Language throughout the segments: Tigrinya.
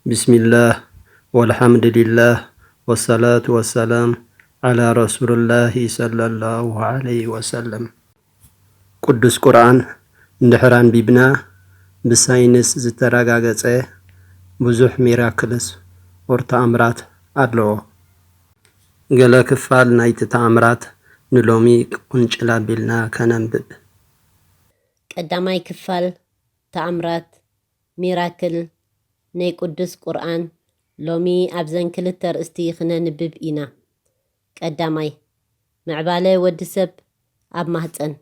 ብስሚላህ ወልሓምድሊላህ ወሰላቱ ወሰላም ዓላ ረሱልላሂ ሰለላሁ ዓለይሂ ወሰለም። ቅዱስ ቁርኣን እንድሕር ኣንቢብና፣ ብሳይንስ ዝተረጋገጸ ብዙሕ ሚራክልስ ኦር ተኣምራት ኣለዎ። ገለ ክፋል ናይቲ ተኣምራት ንሎሚ ቁንጭል ኣቢልና ከነንብብ። ቀዳማይ ክፋል ተኣምራት፣ ሚራክል፣ ናይ ቅዱስ ቁርኣን ሎሚ ኣብዘን ክልተ ኣርእስቲ ክነንብብ ኢና። ቀዳማይ፣ ምዕባለ ወዲ ሰብ ኣብ ማህፀን።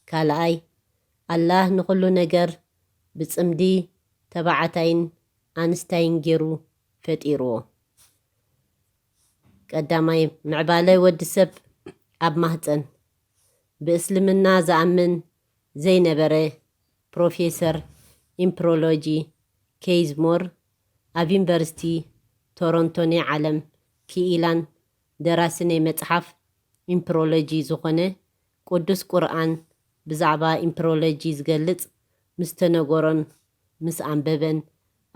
ካልኣይ፣ ኣላህ ንኹሉ ነገር ብፅምዲ ተባዓታይን ኣንስታይን ገይሩ ፈጢርዎ። ቀዳማይ፣ ምዕባለ ወዲ ሰብ ኣብ ማህፀን። ብእስልምና ዝኣምን ዘይነበረ ፕሮፌሰር ኢምፕሮሎጂ ኬይዝ ሞር ኣብ ዩኒቨርሲቲ ቶሮንቶ ናይ ዓለም ክኢላን ደራሲ ናይ መፅሓፍ ኢምፕሮሎጂ ዝኾነ ቅዱስ ቁርኣን ብዛዕባ ኢምፕሮሎጂ ዝገልፅ ምስ ተነገሮን ምስ ኣንበበን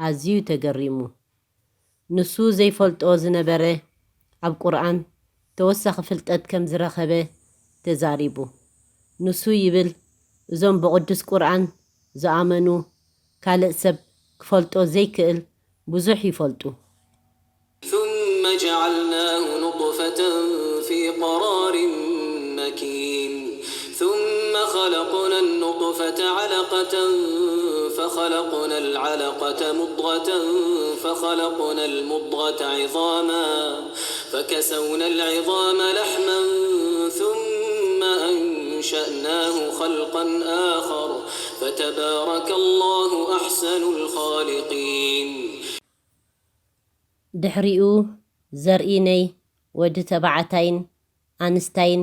ኣዝዩ ተገሪሙ። ንሱ ዘይፈልጦ ዝነበረ ኣብ ቁርኣን ተወሳኺ ፍልጠት ከም ዝረኸበ ተዛሪቡ። ንሱ ይብል፣ እዞም ብቕዱስ ቁርኣን ዝኣመኑ ካልእ ሰብ ክፈልጦ ዘይክእል ብዙሕ ይፈልጡ። ثم جعلناه نطفة في قرار مكين ثم خلقنا النطفة علقة فخلقنا العلقة مضغة فخلقنا المضغة عظاما فكسونا العظام لحما ثم أنشأناه خلقا آخر فتبارك الله أحسن الخالقين. ድሕሪኡ ዘርኢ ናይ ወዲ ተባዕታይን ኣንስታይን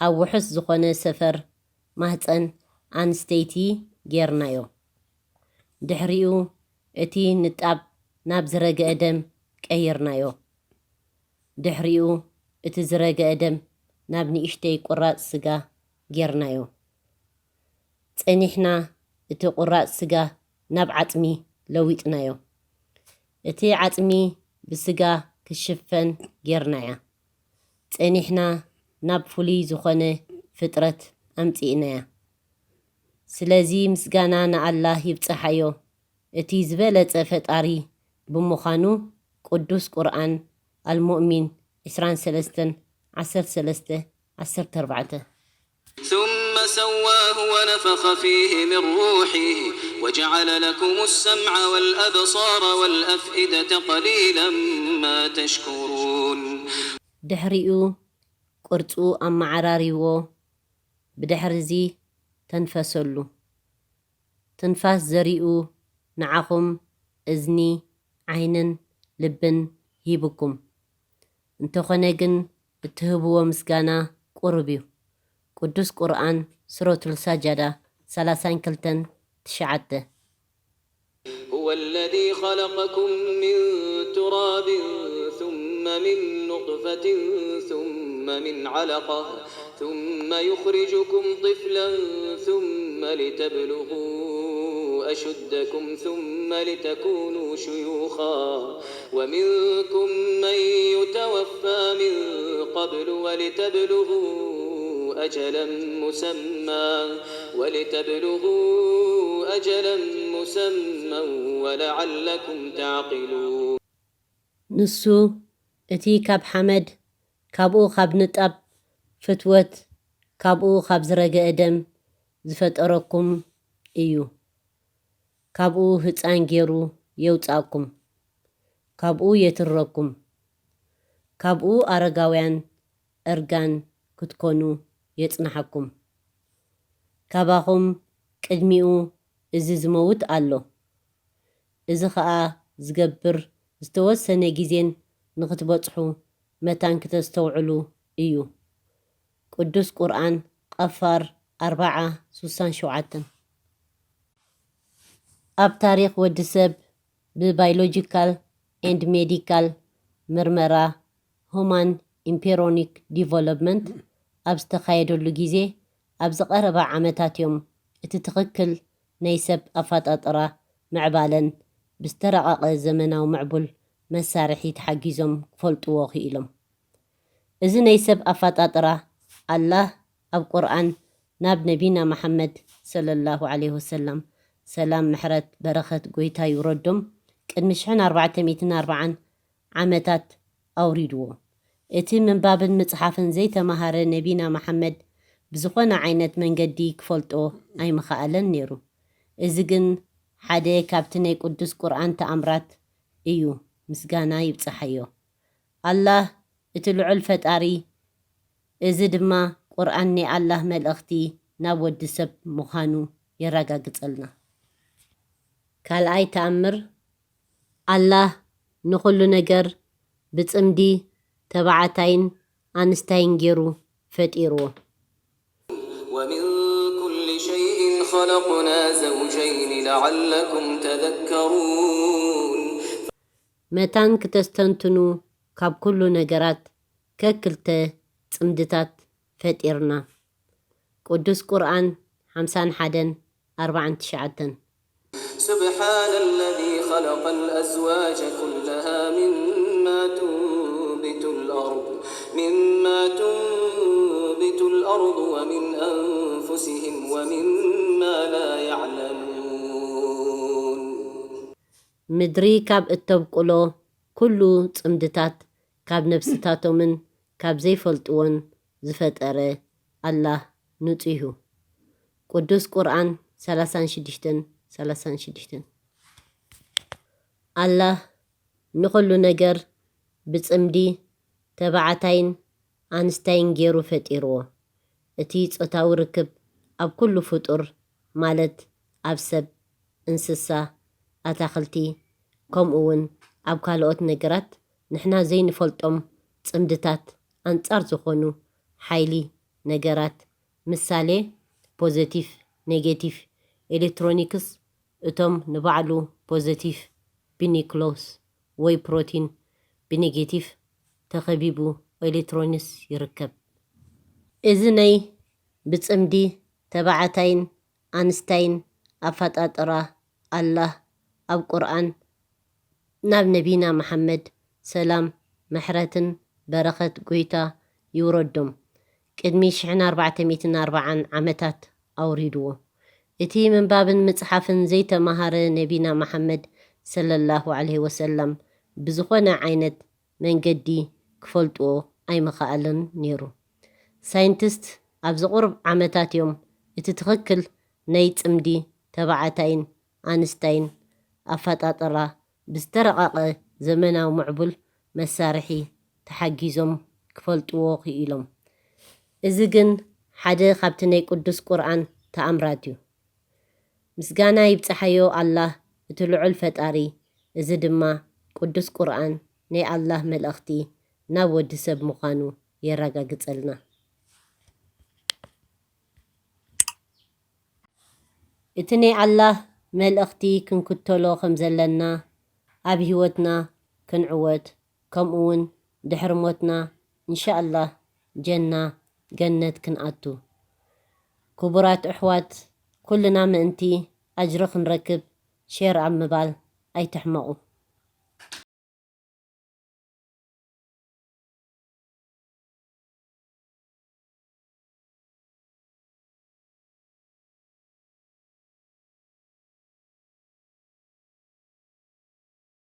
ኣብ ውሑስ ዝኾነ ሰፈር ማህፀን ኣንስተይቲ ጌርናዮ። ድሕሪኡ እቲ ንጣብ ናብ ዝረግአ ደም ቀይርናዮ። ድሕሪኡ እቲ ዝረግአ ደም ናብ ንእሽተይ ቁራፅ ስጋ ጌርናዮ። ጸኒሕና እቲ ቁራፅ ስጋ ናብ ዓፅሚ ለዊጥናዮ። እቲ ዓፅሚ ብስጋ ክሽፈን ጌርናያ። ጸኒሕና ናብ ፍሉይ ዝኾነ ፍጥረት ኣምጺእናያ። ስለዚ ምስጋና ንኣላህ ይብጽሓዮ፣ እቲ ዝበለጸ ፈጣሪ ብምዃኑ። ቅዱስ ቁርኣን ኣልሙእሚን ዕስራን ሰለስተን ዓሰርተ ሰለስተ ዓሰርተ ኣርባዕተ። ثم سواه ونفخ فيه من روحه وجعل لكم السمع والأبصار والأفئدة قليلا ما تشكرون. ድሕሪኡ ቅርጹ ኣመዓራሪዎ፣ ብድሕርዚ ተንፈሰሉ። ትንፋስ ዘሪኡ ንዓኹም እዝኒ፣ ዓይንን ልብን ሂብኩም። እንተኾነ ግን እትህብዎ ምስጋና ቁሩብ እዩ። ቅዱስ ቁርኣን ሱረቱል ሳጃዳ ሰላሳን ክልተን ትሽዓተ። هو الذي خلقكم من تراب ثم من نطفة ثم من علقة ثم يخرجكم طفلا ثم لتبلغوا أشدكم ثم لتكونوا شيوخا ومنكم من يتوفى من قبل ولتبلغوا أجلا مسمى ولتبلغوا أجلا مسمى ولعلكم تعقلون. ንሱ እቲ ካብ ሓመድ፣ ካብኡ ካብ ንጣብ ፍትወት፣ ካብኡ ካብ ዝረገአ ደም ዝፈጠረኩም እዩ። ካብኡ ህፃን ገይሩ የውፃእኩም፣ ካብኡ የትረኩም፣ ካብኡ ኣረጋውያን እርጋን ክትኮኑ የፅንሓኩም። ካባኹም ቅድሚኡ እዚ ዝመውት ኣሎ። እዚ ኸኣ ዝገብር ዝተወሰነ ግዜን ንኽትበጽሑ መታን ክተስተውዕሉ እዩ። ቅዱስ ቁርኣን ቐፋር ኣርብዓ ስሳን ሸውዓተን። ኣብ ታሪኽ ወዲ ሰብ ብባዮሎጂካል ኤንድ ሜዲካል ምርመራ ሁማን ኢምፔሮኒክ ዲቨሎፕመንት ኣብ ዝተኻየደሉ ግዜ ኣብዚ ቀረባ ዓመታት እዮም እቲ ትኽክል ናይ ሰብ ኣፈጣጥራ ምዕባለን ብዝተረቐቐ ዘመናዊ ምዕቡል መሳርሒ ተሓጊዞም ክፈልጥዎ ክኢሎም። እዚ ናይ ሰብ ኣፈጣጥራ ኣላህ ኣብ ቁርኣን ናብ ነቢና መሓመድ ሰለላሁ ዐለይሂ ወሰላም ሰላም ምሕረት በረኸት ጎይታ ይውረዶም ቅድሚ ሽሕን ኣርባዕተ ሚእትን ኣርባዓን ዓመታት ኣውሪድዎ። እቲ ምንባብን ምጽሓፍን ዘይተማሃረ ነቢና መሓመድ ብዝኾነ ዓይነት መንገዲ ክፈልጦ ኣይምኸኣለን ነይሩ። እዚ ግን ሓደ ካብቲ ናይ ቅዱስ ቁርኣን ተኣምራት እዩ፣ ምስጋና ይብጽሓዮ። ኣላህ እቲ ልዑል ፈጣሪ፣ እዚ ድማ ቁርኣን ናይ ኣላህ መልእኽቲ ናብ ወዲ ሰብ ምዃኑ የረጋግጸልና። ካልኣይ ተኣምር፣ ኣላህ ንኹሉ ነገር ብጽምዲ ተባዕታይን ኣንስታይን ገይሩ ፈጢርዎ። ومن كل شيء خلقنا زوجين لعلكم تذكرون. መታን ክተስተንትኑ ካብ ኩሉ ነገራት ከክልተ ጽምድታት ፈጢርና። ቅዱስ ቁርኣን ሓምሳን ሓደን ኣርባዓን ትሽዓተን። سبحان الذي خلق الأزواج كلها مما تنبت الأرض مما تنبت الأرض ومن أنفسهم ومما لا يعلمون. ምድሪ ካብ እተብቁሎ ኩሉ ጽምድታት ካብ ነብስታቶምን ካብ ዘይፈልጥዎን ዝፈጠረ ኣላህ ንጹህ እዩ። ቅዱስ ቁርኣን ሰላሳን ሽዱሽተን ሰላሳን ሽዱሽተን። ኣላህ ንኹሉ ነገር ብጽምዲ ተባዕታይን ኣንስታይን ገይሩ ፈጢርዎ። እቲ ጾታዊ ርክብ ኣብ ኩሉ ፍጡር ማለት ኣብ ሰብ፣ እንስሳ፣ ኣታኽልቲ ከምኡ እውን ኣብ ካልኦት ነገራት ንሕና ዘይንፈልጦም ጽምድታት ኣንጻር ዝኾኑ ሓይሊ ነገራት ምሳሌ ፖዘቲቭ ኔጌቲቭ ኤሌክትሮኒክስ እቶም ንባዕሉ ፖዘቲቭ ብኒክሎስ ወይ ፕሮቲን ብኔጌቲቭ ተኸቢቡ ኤሌክትሮኒክስ ይርከብ። እዚ ናይ ብጽምዲ ተባዕታይን ኣንስታይን ኣፈጣጥራ ኣላህ ኣብ ቁርኣን ናብ ነቢና መሓመድ ሰላም ምሕረትን በረኸት ጎይታ ይውረዶም ቅድሚ ሽሕን ኣርባዕተ ሚእትን ኣርባዓን ዓመታት ኣውሪድዎ። እቲ ምንባብን ምጽሓፍን ዘይተማሃረ ነቢና መሓመድ ሰለላሁ ዐለይሂ ወሰላም ብዝኾነ ዓይነት መንገዲ ክፈልጥዎ ኣይምኸኣለን ነይሩ። ሳይንቲስት ኣብዚ ቁሩብ ዓመታት እዮም እቲ ትኽክል ናይ ጽምዲ ተባዕታይን ኣንስታይን ኣፈጣጥራ ብዝተረቐቐ ዘመናዊ ምዕቡል መሳርሒ ተሓጊዞም ክፈልጥዎ ክኢሎም። እዚ ግን ሓደ ካብቲ ናይ ቅዱስ ቁርኣን ተኣምራት እዩ። ምስጋና ይብጽሓዮ ኣላህ እቲ ልዑል ፈጣሪ፣ እዚ ድማ ቅዱስ ቁርኣን ናይ ኣላህ መልእኽቲ ናብ ወዲ ሰብ ምዃኑ የረጋግጸልና። እቲ ናይ ኣላህ መልእኽቲ ክንክተሎ ከም ዘለና፣ ኣብ ህይወትና ክንዕወት፣ ከምኡ እውን ድሕሪ ሞትና እንሻኣላህ ጀና፣ ገነት፣ ክንኣቱ። ክቡራት ኣሕዋት፣ ኩልና ምእንቲ ኣጅሪ ክንረክብ ሼር ኣብ ምባል ኣይትሕመቑ።